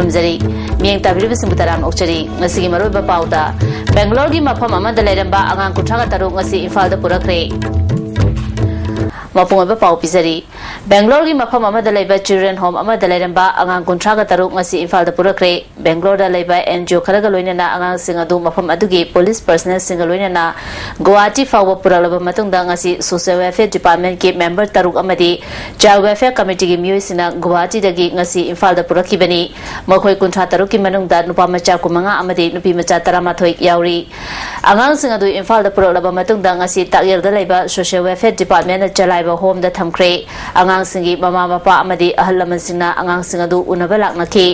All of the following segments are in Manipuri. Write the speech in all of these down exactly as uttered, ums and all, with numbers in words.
ꯊꯝꯖꯔꯤ꯫ ꯃꯤꯠꯌꯦꯡ ꯇꯥꯕꯤꯔꯤꯕꯁꯤꯡꯕꯨ ꯇꯔꯥꯝꯅ ꯑꯣꯛꯆꯔꯤ꯫ ꯉꯁꯤꯒꯤ ꯃꯔꯨꯑꯣꯏꯕ ꯄꯥꯎꯗ, ꯕꯦꯡꯒ꯭ꯂꯣꯔꯒꯤ ꯃꯐꯝ ꯑꯃꯗ ꯂꯩꯔꯝꯕ ꯑꯉꯥꯡ ꯀꯨꯟꯊ꯭ꯔꯥꯒ ꯇꯔꯨꯛ ꯉꯁꯤ ꯏꯝꯐꯥꯜꯗ ꯄꯨꯔꯛꯈ꯭ꯔꯦ꯫ ꯃꯄꯨꯡ ꯑꯣꯏꯕ ꯄꯥꯎ ꯄꯤꯖꯔꯤ꯫ ꯕꯦꯡꯒ꯭ꯂꯣꯔꯒꯤ ꯃꯐꯝ ꯑꯃꯗ ꯂꯩꯕ ꯆꯤꯜꯗ꯭ꯔꯦꯟ ꯍꯣꯝ ꯑꯃꯗ ꯂꯩꯔꯝꯕ ꯑꯉꯥꯡ ꯀꯨꯟꯊ꯭ꯔꯥꯒ ꯇꯔꯨꯛ ꯉꯁꯤ ꯏꯝꯐꯥꯜꯗ ꯄꯨꯔꯛꯈ꯭ꯔꯦ꯫ ꯕꯦꯡꯒ꯭ꯂꯣꯔꯗ ꯂꯩꯕ ꯑꯦꯟ ꯖꯤ ꯑꯣ ꯈꯔꯒ ꯂꯣꯏꯅꯅ ꯑꯉꯥꯡꯁꯤꯡ ꯑꯗꯨ ꯃꯐꯝ ꯑꯗꯨꯒꯤ ꯄꯨꯂꯤꯁ ꯄꯔꯁꯅꯦꯜꯁꯤꯡꯒ ꯂꯣꯏꯅꯅ ꯒꯨꯋꯥꯍꯥꯇꯤ ꯐꯥꯎꯕ ꯄꯨꯔꯛꯂꯕ ꯃꯇꯨꯡꯗ ꯉꯁꯤ ꯁꯣꯁꯤꯌꯦꯜ ꯋꯦꯜꯐꯤꯌꯔ ꯗꯤꯄꯥꯔꯠꯃꯦꯟꯠꯀꯤ ꯃꯦꯝꯕꯔ ꯇꯔꯨꯛ ꯑꯃꯗꯤ ꯆꯥꯏꯜꯗ ꯋꯦꯜꯐꯤꯌꯔ ꯀꯃꯤꯇꯤꯒꯤ ꯃꯤꯑꯣꯏꯁꯤꯡꯅ ꯒꯨꯋꯥꯍꯥꯇꯤꯗꯒꯤ ꯉꯁꯤ ꯏꯝꯐꯥꯜꯗ ꯄꯨꯔꯛꯈꯤꯕꯅꯤ꯫ ꯃꯈꯣꯏ ꯀꯨꯟꯊ꯭ꯔꯥ ꯇꯔꯨꯛꯀꯤ ꯃꯅꯨꯡꯗ ꯅꯨꯄꯥ ꯃꯆꯥ ꯀꯨꯟꯃꯉꯥ ꯑꯃꯗꯤ ꯅꯨꯄꯤ ꯃꯆꯥ ꯇꯔꯥꯃꯥꯊꯣꯏ ꯌꯥꯎꯔꯤ꯫ ꯑꯉꯥꯡꯁꯤꯡ ꯑꯗꯨ ꯏꯝꯐꯥꯜꯗ ꯄꯨꯔꯛꯂꯕ ꯃꯇꯨꯡꯗ ꯉꯁꯤ ꯇꯥꯛꯌꯦꯜꯗ ꯂꯩꯕ ꯁꯣꯁꯤꯌꯦꯜ ꯋꯦꯜꯐꯤꯌꯔ ꯗꯤꯄꯥꯔꯠꯃꯦꯟꯠꯅ ꯆꯂꯥꯏꯕ ꯍꯣꯝꯗ ꯊꯝꯈ꯭ꯔꯦ꯫ ꯑꯉꯥꯡꯁꯤꯡꯒꯤ ꯃꯃꯥ ꯃꯄꯥ ꯑꯃꯗꯤ ꯑꯍꯜ ꯂꯃꯟꯁꯤꯡꯅ ꯑꯉꯥꯡꯁꯤꯡ ꯑꯗꯨ ꯎꯅꯕ ꯂꯥꯛꯅꯈꯤ꯫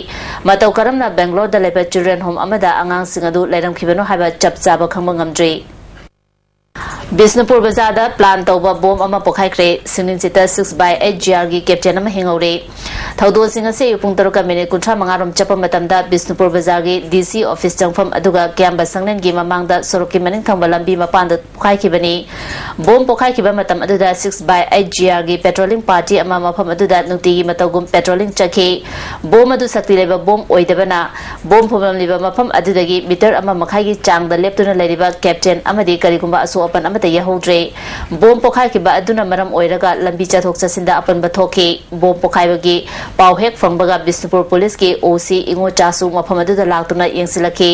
ꯃꯇꯧ ꯀꯔꯝꯅ ꯕꯦꯡꯒ꯭ꯂꯣꯔꯗ ꯂꯩꯕ ꯆꯤꯜꯗ꯭ꯔꯦꯟ ꯍꯣꯝ ꯑꯃꯗ ꯑꯉꯥꯡꯁꯤꯡ ꯑꯗꯨ ꯂꯩꯔꯝꯈꯤꯕꯅꯣ ꯍꯥꯏꯕ ꯆꯞ ꯆꯥꯕ ꯈꯪꯕ ꯉꯝꯗ꯭ꯔꯤ꯫ ꯕꯤꯁꯅꯨꯄꯨꯔ ꯕꯖꯥꯔꯗ ꯄ꯭ꯂꯥꯟ ꯇꯧꯕ ꯕꯣꯝ ꯑꯃ ꯄꯣꯈꯥꯏꯈ꯭ꯔꯦ꯫ ꯁꯤꯡꯅꯤꯡꯆꯤꯠꯇ six by eight G ꯑꯥꯔꯒꯤ captain ꯑꯃ ꯍꯤꯡꯍꯧꯔꯦ꯫ ꯊꯧꯗꯣꯛꯁꯤꯡ ꯑꯁꯤ ꯑꯌꯨꯛ ꯄꯨꯡ ꯇꯔꯨꯛꯀ ꯃꯤꯅꯤꯠ ꯀꯨꯟꯊ꯭ꯔꯥ ꯃꯉꯥ ꯔꯣꯝ ꯆꯠꯄ ꯃꯇꯝꯗ ꯕꯤꯁꯅꯨꯄꯨꯔ ꯕꯖꯥꯔꯒꯤ ꯗꯤ ꯁꯤ ꯑꯣꯐꯤꯁ ꯆꯪꯐꯝ ꯑꯗꯨꯒ ꯀ꯭ꯌꯥꯝꯕ ꯁꯪꯂꯦꯟꯒꯤ ꯃꯃꯥꯡꯗ ꯁꯣꯔꯣꯛꯀꯤ ꯃꯅꯤꯡ ꯊꯪꯕ ꯂꯝꯕꯤ ꯃꯄꯥꯟꯗ ꯄꯣꯈꯥꯏꯈꯤꯕꯅꯤ꯫ ꯕꯣꯝ ꯄꯣꯈꯥꯏꯈꯤꯕ ꯃꯇꯝ ꯑꯗꯨꯗ six by eight G ꯑꯥꯔꯒꯤ patrolling party ꯑꯃ ꯃꯐꯝ ꯑꯗꯨꯗ ꯅꯨꯡꯇꯤꯒꯤ ꯃꯇꯧꯒꯨꯝ ꯄꯦꯇ꯭ꯔꯣꯂꯤꯡ ꯆꯠꯈꯤ꯫ ꯕꯣꯝ ꯑꯗꯨ ꯁꯛꯇꯤ ꯂꯩꯕ ꯕꯣꯝ ꯑꯣꯏꯗꯕꯅ ꯕꯣꯝ ꯐꯨꯝꯂꯝꯂꯤꯕ ꯃꯐꯝ ꯑꯗꯨꯗꯒꯤ ꯃꯤꯇꯔ ꯑꯃ ꯃꯈꯥꯏꯒꯤ ꯆꯥꯡꯗ ꯂꯦꯞꯇꯨꯅ ꯂꯩꯔꯤꯕ ꯀꯦꯞꯇꯦꯟ ꯑꯃꯗꯤ ꯀꯔꯤꯒꯨꯝꯕ ꯑꯁꯣꯛ ꯑꯄꯟ ꯑꯃꯠꯇ ꯌꯥꯎꯍꯧꯗ꯭ꯔꯦ꯫ ꯕꯣꯝ ꯄꯣꯈꯥꯏꯈꯤꯕ ꯑꯗꯨꯅ ꯃꯔꯝ ꯑꯣꯏꯔꯒ ꯂꯝꯕꯤ ꯆꯠꯊꯣꯛ ꯆꯠꯁꯤꯟꯗ ꯑꯄꯟꯕ ꯊꯣꯛꯈꯤ꯫ ꯕꯣꯝ ꯄꯣꯈꯥꯏꯕꯒꯤ ꯄꯥꯎ ꯍꯦꯛ ꯐꯪꯕꯒ ꯕꯤꯁꯅꯨꯄꯨꯔ ꯄꯨꯂꯤꯁꯀꯤ ꯑꯣ ꯁꯤ ꯏꯉꯣꯆꯥꯁꯨ ꯃꯐꯝ ꯑꯗꯨꯗ ꯂꯥꯛꯇꯨꯅ ꯌꯦꯡꯁꯤꯜꯂꯛꯈꯤ꯫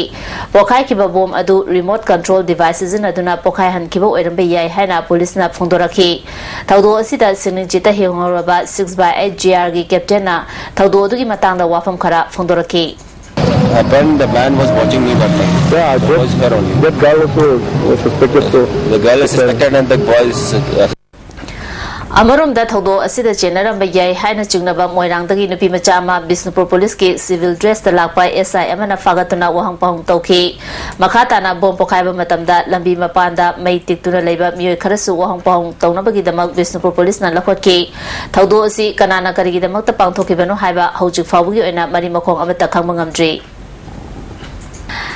ꯄꯣꯈꯥꯏꯈꯤꯕ ꯕꯣꯝ ꯑꯗꯨ ꯔꯤꯃꯣꯠ ꯀꯟꯇ꯭ꯔꯣꯜ ꯗꯤꯚꯥꯏꯁ ꯁꯤꯖꯤꯟꯅꯗꯨꯅ ꯄꯣꯈꯥꯏꯍꯟꯈꯤꯕ ꯑꯣꯏꯔꯝꯕ ꯌꯥꯏ ꯍꯥꯏꯅ ꯄꯨꯂꯤꯁꯅ ꯐꯣꯡꯗꯣꯔꯛꯈꯤ꯫ ꯊꯧꯗꯣꯛ ꯑꯁꯤꯗ ꯁꯤꯡꯅꯤꯡꯆꯤꯠꯇ ꯍꯤꯡꯍꯧꯔꯕ ꯁꯤꯛꯁ ꯕꯥꯏ ꯑꯩꯠ ꯖꯤ ꯑꯥꯔꯒꯤ ꯀꯦꯞꯇꯦꯟꯅ ꯊꯧꯗꯣꯛ ꯑꯗꯨꯒꯤ ꯃꯇꯥꯡꯗ ꯋꯥꯐꯝ ꯈꯔ ꯐꯣꯡꯗꯣꯔꯛꯈꯤ꯫ Happened, the man was watching me, but like, yeah, I was here only. That guy also was suspected, so the girl is suspected and the boy is, uh, ꯑꯃꯔꯣꯝꯗ ꯊꯧꯗꯣꯛ ꯑꯁꯤꯗ ꯆꯦꯟꯅꯔꯝꯕ ꯌꯥꯏ ꯍꯥꯏꯅ ꯆꯤꯡꯅꯕ ꯃꯣꯏꯔꯥꯡꯗꯒꯤ ꯅꯨꯄꯤ ꯃꯆꯥ ꯑꯃ ꯕꯤꯁꯅꯨꯄꯨꯔ ꯄꯨꯂꯤꯁꯀꯤ ꯁꯤꯚꯤꯜ ꯗ꯭ꯔꯦꯁꯇ ꯂꯥꯛꯄ ꯑꯦꯁ ꯑꯥꯏ ꯑꯃꯅ ꯐꯥꯒꯠꯇꯨꯅ ꯋꯥꯍꯪ ꯄꯥꯎꯍꯪ ꯇꯧꯈꯤ꯫ ꯃꯈꯥ ꯇꯥꯅ ꯕꯣꯝ ꯄꯣꯈꯥꯏꯕ ꯃꯇꯝꯗ ꯂꯝꯕꯤ ꯃꯄꯥꯟꯗ ꯃꯩ ꯇꯤꯛꯇꯨꯅ ꯂꯩꯕ ꯃꯤꯑꯣꯏ ꯈꯔꯁꯨ ꯋꯥꯍꯪ ꯄꯥꯎꯍꯪ ꯇꯧꯅꯕꯒꯤꯗꯃꯛ ꯕꯤꯁꯅꯨꯄꯨꯔ ꯄꯨꯂꯤꯁꯅ ꯂꯧꯈꯠꯈꯤ꯫ ꯊꯧꯗꯣꯛ ꯑꯁꯤ ꯀꯅꯥꯅ ꯀꯔꯤꯒꯤꯗꯃꯛꯇ ꯄꯥꯡꯊꯣꯛꯈꯤꯕꯅꯣ ꯍꯥꯏꯕ ꯍꯧꯖꯤꯛ ꯐꯥꯎꯕꯒꯤ ꯑꯣꯏꯅ ꯃꯔꯤ ꯃꯈꯣꯡ ꯑꯃꯠꯇ ꯈꯪꯕ ꯉꯝꯗ꯭ꯔꯤ꯫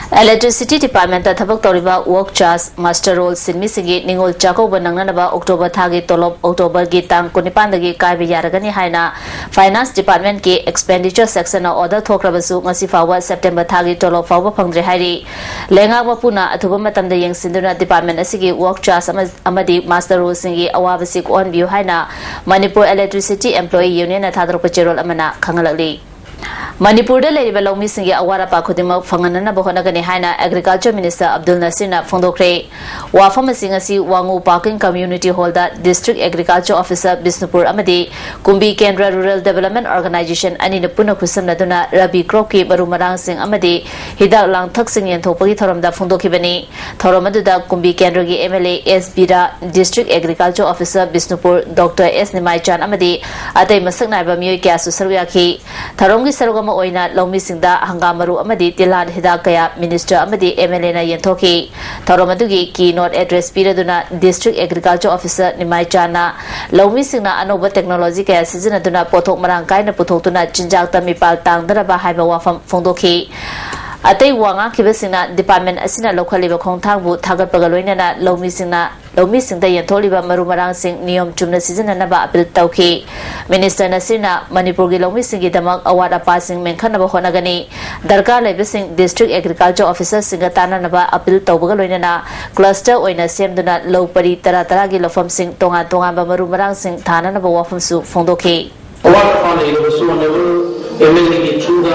Electricity Department ꯊꯕꯛ ꯇꯧꯔꯤꯕ work charge, muster roll ꯁꯤꯟꯃꯤꯁꯤꯡꯒꯤ Ningol Chakkouba ꯅꯪꯅꯅꯕ October ꯊꯥꯒꯤ ꯇꯣꯂꯣꯞ October ꯒꯤ ꯇꯥꯡ ꯀꯨꯟꯅꯤꯄꯥꯟꯗꯒꯤ ꯀꯥꯏꯕ ꯌꯥꯔꯒꯅꯤ ꯍꯥꯏꯅ Finance Department ꯀꯤ Expenditure Section ꯅ order ꯊꯣꯛꯈ꯭ꯔꯕꯁꯨ ꯉꯁꯤ ꯐꯥꯎꯕ September ꯊꯥꯒꯤ ꯇꯣꯂꯣꯞ ꯐꯥꯎꯕ ꯐꯪꯗ꯭ꯔꯦ ꯍꯥꯏꯔꯤ꯫ ꯂꯩꯉꯥꯛ ꯃꯄꯨꯅ ꯑꯊꯨꯕ ꯃꯇꯝꯗ ꯌꯦꯡꯁꯤꯟꯗꯨꯅ department ꯑꯁꯤꯒꯤ work charge ꯑꯃ-, ꯑꯃꯗꯤ muster roll ꯁꯤꯡꯒꯤ ꯑꯋꯥꯕꯁꯤ ꯀꯣꯛꯍꯟꯕꯤꯌꯨ ꯍꯥꯏꯅ Manipur Electricity Employee Union ꯅ ꯊꯥꯗꯣꯔꯛꯄ ꯆꯦꯔꯣꯜ ꯑꯃꯅ ꯈꯪꯍꯜꯂꯛꯂꯤ꯫ ꯃꯅꯤꯄꯨꯔꯗ ꯂꯩꯔꯤꯕ ꯂꯧꯃꯤꯁꯤꯡꯒꯤ ꯑꯋꯥꯠ ꯑꯄꯥ ꯈꯨꯗꯤꯡꯃꯛ ꯐꯪꯍꯟꯅꯅꯕ ꯍꯣꯠꯅꯒꯅꯤ ꯍꯥꯏꯅ Agriculture Minister ꯑꯕꯗꯨꯜ ꯅꯁꯤꯔꯅ ꯐꯣꯡꯗꯣꯛꯈ꯭ꯔꯦ꯫ ꯋꯥꯐꯝ ꯑꯁꯤ ꯉꯁꯤ ꯋꯥꯉꯨ Parking Community Hall ꯗ District Agriculture Officer ꯕꯤꯁꯅꯨꯄꯨꯔ ꯑꯃꯗꯤ ꯀꯨꯝꯕꯤ ꯀꯦꯟꯗ꯭ꯔ Rural Development Organization ꯑꯅꯤꯅ ꯄꯨꯟꯅ ꯈꯨꯠꯁꯝꯅꯗꯨꯅ ꯔꯕꯤ crop ꯀꯤ ꯃꯔꯨ ꯃꯔꯥꯡꯁꯤꯡ ꯑꯃꯗꯤ ꯍꯤꯗꯥꯛ ꯂꯥꯡꯊꯛꯁꯤꯡ ꯌꯦꯟꯊꯣꯛꯄꯒꯤ ꯊꯧꯔꯝꯗ ꯐꯣꯡꯗꯣꯛꯈꯤꯕꯅꯤ꯫ ꯊꯧꯔꯝ ꯑꯗꯨꯗ ꯀꯨꯝꯕꯤ ꯀꯦꯟꯗ꯭ꯔꯒꯤ M L A S Bira, District Agriculture Officer Bishnupur doctor S Nimaichand ꯑꯃꯗꯤ ꯑꯇꯩ ꯃꯁꯛ ꯅꯥꯏꯕ ꯃꯤꯑꯣꯏ ꯀꯌꯥꯁꯨ ꯁꯔꯨꯛ ꯌꯥꯈꯤ꯫ ꯊꯧꯔꯝꯒꯤ ꯁꯔꯨꯛ ꯑꯃ ꯑꯣꯏꯅ ꯂꯧꯃꯤꯁꯤꯡꯗ ꯍꯪꯒꯥꯝ ꯃꯔꯨ ꯑꯃꯗꯤ ꯇꯤꯜꯍꯥꯠ ꯍꯤꯗꯥꯛ ꯀꯌꯥ minister ꯑꯃꯗꯤ M L A ꯅ ꯌꯦꯟꯊꯣꯛꯈꯤ꯫ ꯊꯧꯔꯝ ꯑꯗꯨꯒꯤ keynote address ꯄꯤꯔꯗꯨꯅ District Agriculture Officer ꯅꯤꯃꯥꯏꯆꯥꯟꯅ ꯂꯧꯃꯤꯁꯤꯡꯅ ꯑꯅꯧꯕ technology ꯀꯌꯥ ꯁꯤꯖꯤꯟꯅꯗꯨꯅ ꯄꯣꯠꯊꯣꯛ ꯃꯔꯥꯡ ꯀꯥꯏꯅ ꯄꯨꯊꯣꯛꯇꯨꯅ ꯆꯤꯟꯖꯥꯛꯇ ꯃꯤꯄꯥꯜ ꯇꯥꯡꯗꯅꯕ ꯍꯥꯏꯕ ꯋꯥꯐꯝ ꯐꯣꯡꯗꯣꯛꯈꯤ꯫ ꯑꯇꯩ ꯋꯥ ꯉꯥꯡꯈꯤꯕꯁꯤꯡꯅ department ꯑꯁꯤꯅ ꯂꯧꯈꯠꯂꯤꯕ ꯈꯣꯡꯊꯥꯡꯕꯨ ꯊꯥꯒꯠꯄꯒ ꯂꯣꯏꯅꯅ ꯂꯧꯃꯤꯁꯤꯡꯅ, ꯂꯧꯃꯤꯁꯤꯡꯗ ꯌꯦꯟꯊꯣꯛꯂꯤꯕ ꯃꯔꯨ ꯃꯔꯥꯡꯁꯤꯡ ꯅꯤꯌꯣꯝ ꯆꯨꯝꯅ ꯁꯤꯖꯤꯟꯅꯅꯕ appeal ꯇꯧꯈꯤ꯫ Minister ꯅꯁꯤꯔꯅ ꯃꯅꯤꯄꯨꯔꯒꯤ ꯂꯧꯃꯤꯁꯤꯡꯒꯤꯗꯃꯛ ꯑꯋꯥꯠ ꯑꯄꯥꯁꯤꯡ ꯃꯦꯟꯈꯠꯅꯕ ꯍꯣꯠꯅꯒꯅꯤ꯫ ꯗꯔꯀꯥꯔ ꯂꯩꯕꯁꯤꯡ District Agriculture Officer ꯁꯤꯡꯒ ꯇꯥꯟꯅꯅꯕ appeal ꯇꯧꯕꯒ ꯂꯣꯏꯅꯅ cluster ꯑꯣꯏꯅ ꯁꯦꯝꯗꯨꯅ ꯂꯧ ꯄꯔꯤ ꯇꯔꯥ ꯇꯔꯥꯒꯤ ꯂꯧꯐꯝꯁꯤꯡ ꯇꯣꯉꯥꯟ ꯇꯣꯉꯥꯟꯕ ꯃꯔꯨ ꯃꯔꯥꯡꯁꯤꯡ ꯊꯥꯅꯅꯕ ꯋꯥꯐꯝꯁꯨ ꯐꯣꯡꯗꯣꯛꯈꯤ꯫ ꯑꯋꯥꯠ ꯑꯄꯥ ꯂꯩꯔꯕꯁꯨ honourable M L A ꯒꯤ through ꯗ,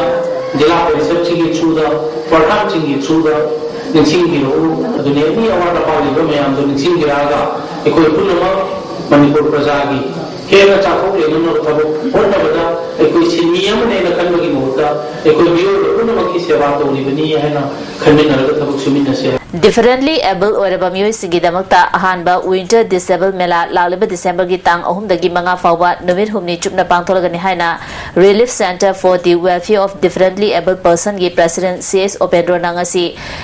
ꯖꯤꯂꯥ ꯄꯔꯤꯁꯠꯁꯤꯒꯤ through ꯗ, ꯄ꯭ꯔꯙꯥꯟꯁꯤꯡꯒꯤ through ꯗ ꯅꯤꯡꯁꯤꯡꯕꯤꯔꯛꯎ꯫ ꯑꯗꯨꯅ ꯑꯦꯅꯤ ꯑꯋꯥꯠ ꯑꯄꯥ ꯂꯩꯕ ꯃꯌꯥꯝꯗꯣ ꯅꯤꯡꯁꯤꯡꯕꯤꯔꯛꯑꯒ ꯑꯩꯈꯣꯏ ꯄꯨꯝꯅꯃꯛ ꯃꯅꯤꯄꯨꯔ ꯄ꯭ꯔꯖꯥꯒꯤ ꯍꯦꯟꯅ ꯆꯥꯊꯣꯛ ꯂꯩꯅꯅꯕ ꯊꯕꯛ ꯍꯣꯠꯅꯕꯗ ꯑꯩꯈꯣꯏ ꯁꯤꯟꯃꯤ ꯑꯃꯅꯦꯅ ꯈꯟꯕꯒꯤ ꯃꯍꯨꯠꯇ ꯑꯩꯈꯣꯏ ꯃꯤꯑꯣꯏꯕ ꯄꯨꯝꯅꯃꯛꯀꯤ ꯁꯦꯕꯥ ꯇꯧꯔꯤꯕꯅꯤ ꯍꯥꯏꯅ ꯈꯟꯃꯤꯟꯅꯔꯒ ꯊꯕꯛ ꯁꯨꯃꯤꯟꯅꯁꯤ꯫ Differently abled ꯑꯣꯏꯔꯕ ꯃꯤꯑꯣꯏꯁꯤꯡꯒꯤꯗꯃꯛꯇ ꯑꯍꯥꯟꯕ Winter Disable Mela ꯂꯥꯛꯂꯤꯕ ꯗꯤꯁꯦꯝꯕꯔꯒꯤ ꯇꯥꯡ ꯑꯍꯨꯝꯗꯒꯤ ꯃꯉꯥ ꯐꯥꯎꯕ ꯅꯨꯃꯤꯠ ꯍꯨꯝꯅꯤ ꯆꯨꯞꯅ ꯄꯥꯡꯊꯣꯛꯂꯒꯅꯤ ꯍꯥꯏꯅ Relief Centre for the Welfare of Differently Abled Personꯒꯤ President C S ꯎꯄꯦꯟꯗ꯭ꯔꯣꯅ ꯉꯁꯤ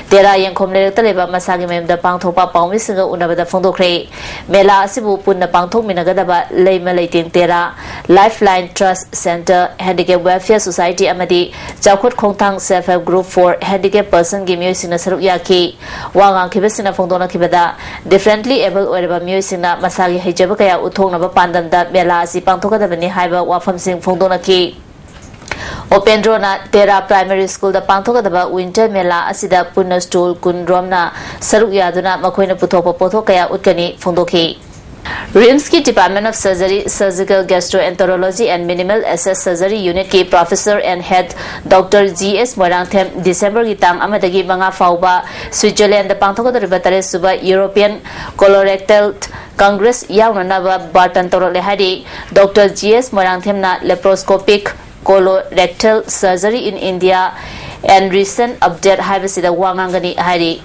ꯇꯦꯔꯥ ꯌꯦꯡꯈꯣꯝ ꯂꯩꯔꯛꯇ ꯂꯩꯕ ꯃꯁꯥꯒꯤ ꯃꯌꯨꯝꯗ ꯄꯥꯡꯊꯣꯛꯄ ꯄꯥꯎꯃꯤꯁꯤꯡꯒ ꯎꯅꯕꯗ ꯐꯣꯡꯗꯣꯛꯈ꯭ꯔꯦ꯫ ꯃꯦꯂꯥ ꯑꯁꯤꯕꯨ ꯄꯨꯟꯅ ꯄꯥꯡꯊꯣꯛꯃꯤꯟꯅꯒꯗꯕ ꯂꯩꯃ ꯂꯩꯇꯦꯡ ꯇꯦꯔꯥ, Lifeline Trust Centre, Handicap Welfare Society ꯑꯃꯗꯤ ꯆꯥꯎꯈꯠ ꯈꯣꯡꯊꯥꯡ Self Help Group for Handicap Personꯒꯤ ꯃꯤꯑꯣꯏꯁꯤꯡꯅ ꯁꯔꯨꯛ ꯌꯥꯈꯤ꯫ ꯋꯥ ꯉꯥꯡꯈꯤꯕꯁꯤꯡꯅ ꯐꯣꯡꯗꯣꯛꯅꯈꯤꯕꯗ, Differently Abled ꯑꯣꯏꯔꯕ ꯃꯤꯑꯣꯏꯁꯤꯡꯅ ꯃꯁꯥꯒꯤ ꯍꯩꯖꯕ ꯀꯌꯥ ꯎꯠꯊꯣꯛꯅꯕ ꯄꯥꯟꯗꯝꯗ ꯃꯦꯂꯥ ꯑꯁꯤ ꯄꯥꯡꯊꯣꯛꯀꯗꯕꯅꯤ ꯍꯥꯏꯕ ꯋꯥꯐꯝꯁꯤꯡ ꯐꯣꯡꯗꯣꯛꯅꯈꯤ꯫ ꯎꯄꯦꯟꯗ꯭ꯔꯣꯅ ꯇꯦꯔꯥ Primary Schoolꯗ ꯄꯥꯡꯊꯣꯛꯀꯗꯕ Winter Mela ꯑꯁꯤꯗ ꯄꯨꯟꯅ stall ꯀꯨꯟ ꯔꯣꯝꯅ ꯁꯔꯨꯛ ꯌꯥꯗꯨꯅ ꯃꯈꯣꯏꯅ ꯄꯨꯊꯣꯛꯄ ꯄꯣꯠꯊꯣꯛ ꯀꯌꯥ ꯎꯠꯀꯅꯤ ꯐꯣꯡꯗꯣꯛꯈꯤ꯫ RIMSꯀꯤ Department of Surgery, Surgical Gastroenterology and Minimal Access Surgery Unitꯀꯤ Professor and Head Doctor G S Moirangthem ꯗꯤꯁꯦꯝꯕꯔꯒꯤ ꯇꯥꯡ ꯑꯃꯗꯒꯤ ꯃꯉꯥ ꯐꯥꯎꯕ Switzerlandꯗ ꯄꯥꯡꯊꯣꯛꯀꯗꯧꯔꯤꯕ ꯇꯔꯦꯠ ꯁꯨꯕ European Colorectal Congress ꯌꯥꯎꯅꯅꯕ ꯕꯥꯔꯇꯟ ꯇꯧꯔꯛꯂꯦ ꯍꯥꯏꯔꯤ꯫ Doctor G S ꯃꯣꯏꯔꯥꯡꯊꯦꯝꯅ laparoscopic colorectal surgery in India and recent update ꯍꯥꯏꯕꯁꯤꯗ ꯋꯥ ꯉꯥꯡꯒꯅꯤ ꯍꯥꯏꯔꯤ꯫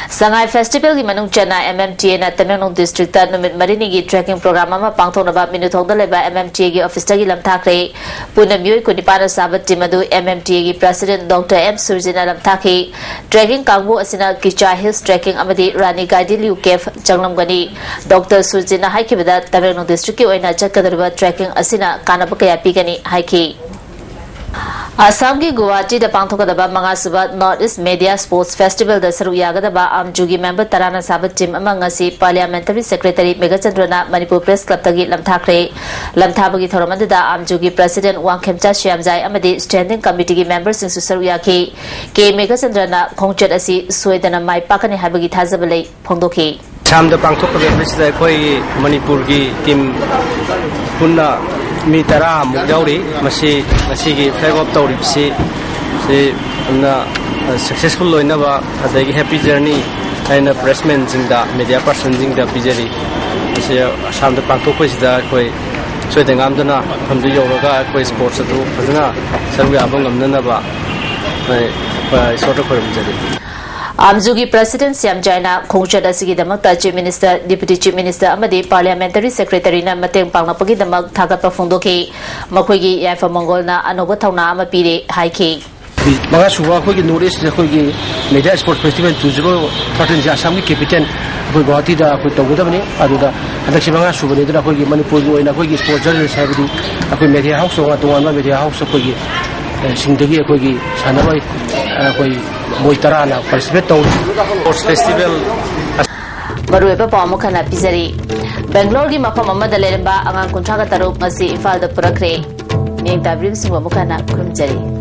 ꯁꯉꯥꯏ Festivalꯒꯤ ꯃꯅꯨꯡ ꯆꯟꯅ MMTAꯅ ꯇꯃꯦꯡꯂꯣꯡ Districtꯇ ꯅꯨꯃꯤꯠ ꯃꯔꯤꯅꯤꯒꯤ trekking program ꯑꯃ ꯄꯥꯡꯊꯣꯛꯅꯕ ꯃꯤꯅꯨꯊꯣꯡꯗ ꯂꯩꯕ MMTAꯒꯤ officeꯇꯒꯤ ꯂꯝꯊꯥꯈ꯭ꯔꯦ꯫ ꯄꯨꯟꯅ ꯃꯤꯑꯣꯏ ꯀꯨꯟꯅꯤꯄꯥꯟꯅ ꯁꯥꯕ team ꯑꯗꯨ MMTAꯒꯤ President Doctor M ꯁꯨꯔꯖꯤꯠꯅ ꯂꯝꯊꯥꯈꯤ꯫ Trekking ꯀꯥꯡꯕꯨ ꯑꯁꯤꯅ Kicha Hills Trekking ꯑꯃꯗꯤ ꯔꯥꯅꯤ ꯒꯥꯏꯗꯤꯟꯂꯤꯌꯨ Cave ꯆꯪꯂꯝꯒꯅꯤ꯫ Doctor ꯁꯨꯔꯖꯤꯠꯅ ꯍꯥꯏꯈꯤꯕꯗ, ꯇꯃꯦꯡꯂꯣꯡ Districtꯀꯤ ꯑꯣꯏꯅ ꯆꯠꯀꯗꯧꯔꯤꯕ trekking ꯑꯁꯤꯅ ꯀꯥꯟꯅꯕ ꯀꯌꯥ ꯄꯤꯒꯅꯤ ꯍꯥꯏꯈꯤ꯫ ꯑꯁꯥꯝꯒꯤ ꯒꯨꯋꯥꯍꯥꯇꯤꯗ ꯄꯥꯡꯊꯣꯛꯀꯗꯕ ꯃꯉꯥꯁꯨꯕ North East Media Sports Festivalꯗ ꯁꯔꯨꯛ ꯌꯥꯒꯗꯕ ꯑꯥꯝꯖꯨꯒꯤ member ꯇꯔꯥꯅ ꯁꯥꯕ team ꯑꯃ ꯉꯁꯤ Parliamentary Secretary ꯃꯦꯘꯆꯟꯗ꯭ꯔꯅ ꯃꯅꯤꯄꯨꯔ Press Clubꯇꯒꯤ ꯂꯝꯊꯥꯈ꯭ꯔꯦ꯫ ꯂꯝꯊꯥꯕꯒꯤ ꯊꯧꯔꯝ ꯑꯗꯨꯗ ꯑꯥꯝꯖꯨꯒꯤ President ꯋꯥꯡꯈꯦꯝꯆꯥ ꯁ꯭ꯌꯥꯝꯖꯥꯏ ꯑꯃꯗꯤ Standing Committeeꯒꯤ memberꯁꯤꯡꯁꯨ ꯁꯔꯨꯛ ꯌꯥꯈꯤ꯫ ꯀꯦ ꯃꯦꯘꯆꯟꯗ꯭ꯔꯅ ꯈꯣꯡꯆꯠ ꯑꯁꯤ ꯁꯣꯏꯗꯅ ꯃꯥꯏ ꯄꯥꯛꯀꯅꯤ ꯍꯥꯏꯕꯒꯤ ꯊꯥꯖꯕ ꯂꯩ ꯐꯣꯡꯗꯣꯛꯈꯤ꯫ ꯑꯁꯥꯝꯗ ꯄꯥꯡꯊꯣꯛꯀꯗꯧꯔꯤꯕꯁꯤꯗ ꯑꯩꯈꯣꯏꯒꯤ ꯃꯅꯤꯄꯨꯔꯒꯤ team ꯄꯨꯟꯅ ꯃꯤ ꯇꯔꯥꯃꯨꯛ ꯌꯥꯎꯔꯤ꯫ ꯃꯁꯤ ꯉꯁꯤꯒꯤ flag off ꯇꯧꯔꯤꯕꯁꯤ ꯁꯤ ꯌꯥꯝꯅ successful ꯑꯣꯏꯅꯕ ꯑꯗꯒꯤ happy journey ꯍꯥꯏꯅ pressmanꯁꯤꯡꯗ, media personꯁꯤꯡꯗ ꯄꯤꯖꯔꯤ꯫ ꯃꯁꯤ ꯑꯁꯥꯝꯗ ꯄꯥꯡꯊꯣꯛꯄꯁꯤꯗ ꯑꯩꯈꯣꯏ ꯁꯣꯏꯗ ꯉꯥꯝꯗꯅ ꯃꯐꯝꯗꯨ ꯌꯧꯔꯒ ꯑꯩꯈꯣꯏ sports ꯑꯗꯨ ꯐꯖꯅ ꯁꯔꯨꯛ ꯌꯥꯕ ꯉꯝꯅꯅꯕ ꯑꯩꯈꯣꯏ ꯏꯁꯣꯔꯗ ꯈꯣꯏꯔꯨꯝꯖꯔꯤ꯫ ꯑꯥꯝꯖꯨꯒꯤ ꯄ꯭ꯔꯁꯤꯗꯦꯟ ꯁ꯭ꯌꯥꯝ ꯖꯥꯏꯅ ꯈꯣꯡꯆꯠ ꯑꯁꯤꯒꯤꯗꯃꯛꯇ chief minister, deputy chief minister ꯑꯃꯗꯤ ꯄꯥꯔꯂꯤꯌꯥꯃꯦꯟꯇꯔꯤ ꯁꯦꯀ꯭ꯔꯦꯇꯔꯤꯅ ꯃꯇꯦꯡ ꯄꯥꯡꯂꯛꯄꯒꯤꯗꯃꯛ ꯊꯥꯒꯠꯄ ꯐꯣꯡꯗꯣꯛꯈꯤ꯫ ꯃꯈꯣꯏꯒꯤ ꯌꯥꯏꯐ ꯃꯪꯒꯣꯜꯅ ꯑꯅꯧꯕ ꯊꯧꯅꯥ ꯑꯃ ꯄꯤꯔꯦ ꯍꯥꯏꯈꯤ꯫ ꯃꯉꯥ ꯁꯨꯕ ꯑꯩꯈꯣꯏꯒꯤ ꯅꯣꯔꯠ ꯏꯁ ꯑꯩꯈꯣꯏꯒꯤ media sports festival two zero ꯊꯥꯔꯇꯤꯟꯁꯦ ꯑꯁꯥꯝꯒꯤ ꯀꯦꯄꯤꯇꯦꯜ ꯑꯩꯈꯣꯏ ꯒꯨꯋꯥꯍꯥꯇꯤꯗ ꯑꯩꯈꯣꯏ ꯇꯧꯒꯗꯕꯅꯤ꯫ ꯑꯗꯨꯗ ꯍꯟꯗꯛꯁꯤ ꯃꯉꯥ ꯁꯨꯕꯅꯤ꯫ ꯑꯗꯨꯅ ꯑꯩꯈꯣꯏꯒꯤ ꯃꯅꯤꯄꯨꯔꯒꯤ ꯑꯣꯏꯅ ꯑꯩꯈꯣꯏꯒꯤ ꯁ꯭ꯄꯣꯔꯠꯁ ꯖꯔꯅꯦꯂꯤꯁ ꯍꯥꯏꯕꯗꯤ ꯑꯩꯈꯣꯏ ꯃꯦꯗꯤꯌꯥ ꯍꯥꯎꯁ, ꯇꯣꯉꯥꯟ ꯇꯣꯉꯥꯟꯕ ꯃꯦꯗꯤꯌꯥ ꯍꯥꯎꯁ ꯑꯩꯈꯣꯏꯒꯤ, ꯑꯦ, ꯁꯤꯡꯗꯒꯤ ꯑꯩꯈꯣꯏꯒꯤ ꯁꯥꯟꯅꯔꯣꯏ, ꯑꯩꯈꯣꯏ ꯃꯣꯏ ꯇꯔꯥꯅ ꯄꯥꯔꯇꯤꯁꯤꯄꯦꯠ ꯇꯧꯔꯤ꯫ ꯁ꯭ꯄꯣꯔꯠꯁ ꯐꯦꯁꯇꯤꯚꯦꯜ ꯃꯔꯨꯑꯣꯏꯕ ꯄꯥꯎ ꯑꯃꯨꯛ ꯍꯟꯅ ꯄꯤꯖꯔꯤ꯫ ꯕꯦꯡꯒ꯭ꯂꯣꯔꯒꯤ ꯃꯐꯝ ꯑꯃꯗ ꯂꯩꯔꯝꯕ ꯑꯉꯥꯡ ꯀꯨꯟꯊ꯭ꯔꯥꯒ ꯇꯔꯨꯛ ꯉꯁꯤ ꯏꯝꯐꯥꯜꯗ ꯄꯨꯔꯛꯈ꯭ꯔꯦ꯫ ꯃꯤꯠꯌꯦꯡ ꯇꯥꯕꯤꯔꯤꯕꯁꯤꯡꯕꯨ ꯑꯃꯨꯛ ꯍꯟꯅ ꯈꯨꯔꯨꯝꯖꯔꯤ꯫